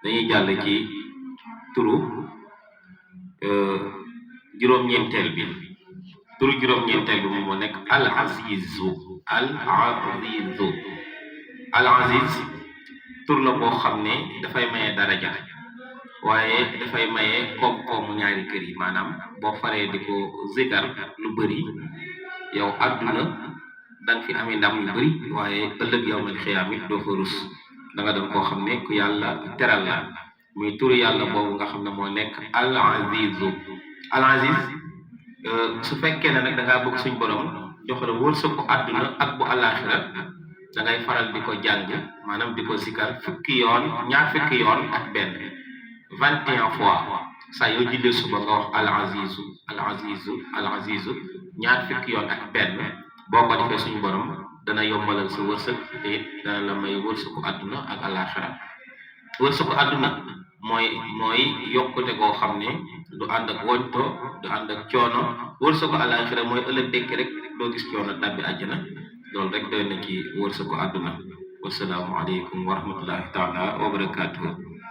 dañuy jàll ci turu juróom-ñeenteel bi. turu juróom-ñeenteel bi moom moo nekk al azizu. al azizu. al aziz tur la boo xam ne dafay maye daraja waaye dafay maye koom-koomu ñaari kër yi maanaam boo faree di ko zikar lu bëri yow àdduna danga fi amee ndam yu bëri waaye ëllëg yow mal xiyaam it doo fa rus da nga doon koo xam ne ku yàlla teral la muy turu yàlla boobu nga xam ne moo nekk al azizu. al aziz su fekkee ne nag da ngaa bëgg suñ borom jox la wërsëgu àdduna ak bu àllaaxira da ngay faral di ko jàng maanaam di ko zikar ñaar fukki yoon ak benn 21 fois saa yoo jullee suba nga wax al azizu al azizu al azizu ñaar fukki yoon ak benn boo ko defee suñu borom dana yombalal sa wërsëg te dana la may wërsëgu àdduna ak àllaaxira. wërsëgu àdduna mooy yokkute goo xam ne du ànd ak woñto du ànd ak coono. wërsëgu àllaaxira mooy ëllëg dekk rek doo gis coono tàbbi àjjana. loolu rek doy na ci wërsëgu àdduna. wasalaamu aleykum wa rahmatullahi taala wa barakaatuhu.